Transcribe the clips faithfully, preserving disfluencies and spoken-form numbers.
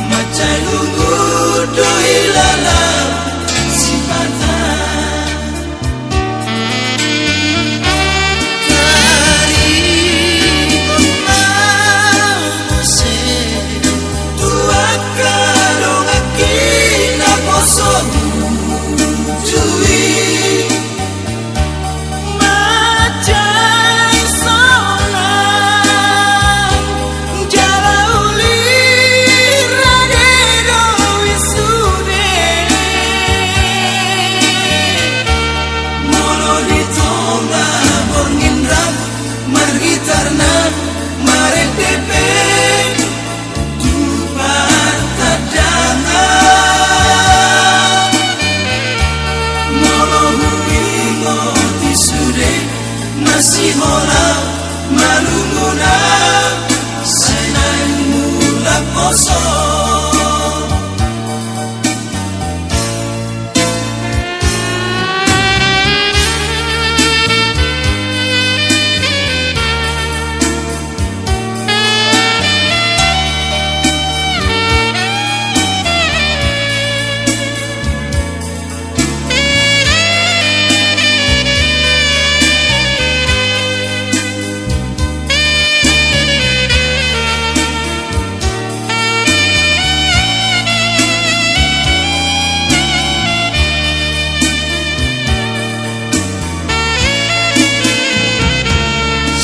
Mansai lungun do ilalau sipata. Taringot ma muse tu angka donganki naposo uju i. Mansai sonang jala uli rade do i sude. Molo di tonga borngin rap margitar na marende pe tu partandangan. Molo huingot i sude masiholau malungun au, sai naeng mulak poso.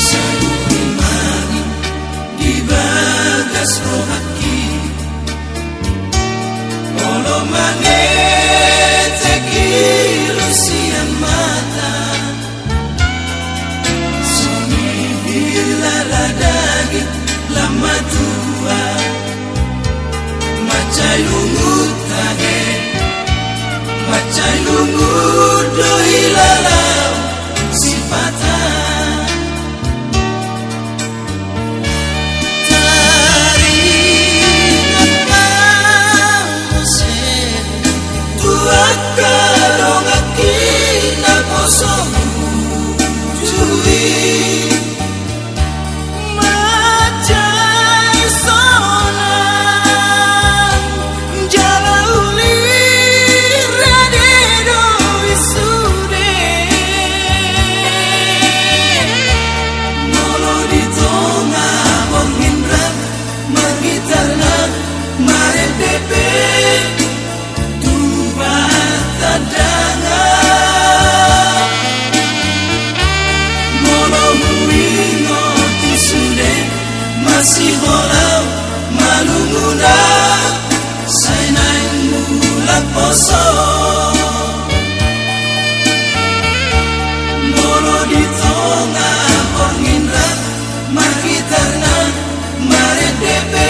Saluhut ma i di bagas rohangki. Molo mangetek i ro sian mata, songon i bila ra daging lam matua. Mansai lungun tahe, mansai lungun do ilalau sipata. Taringot ma muse tu angka donganki naposo uju i. Mansai sonang jala uli rade do i sude. Molo di tonga borngin rap margitar na marende pe tu partandangan. Molo huingot i sude masiholau malungun au, sai naeng mulak poso. Molo di tonga borngin rap margitar na marende pe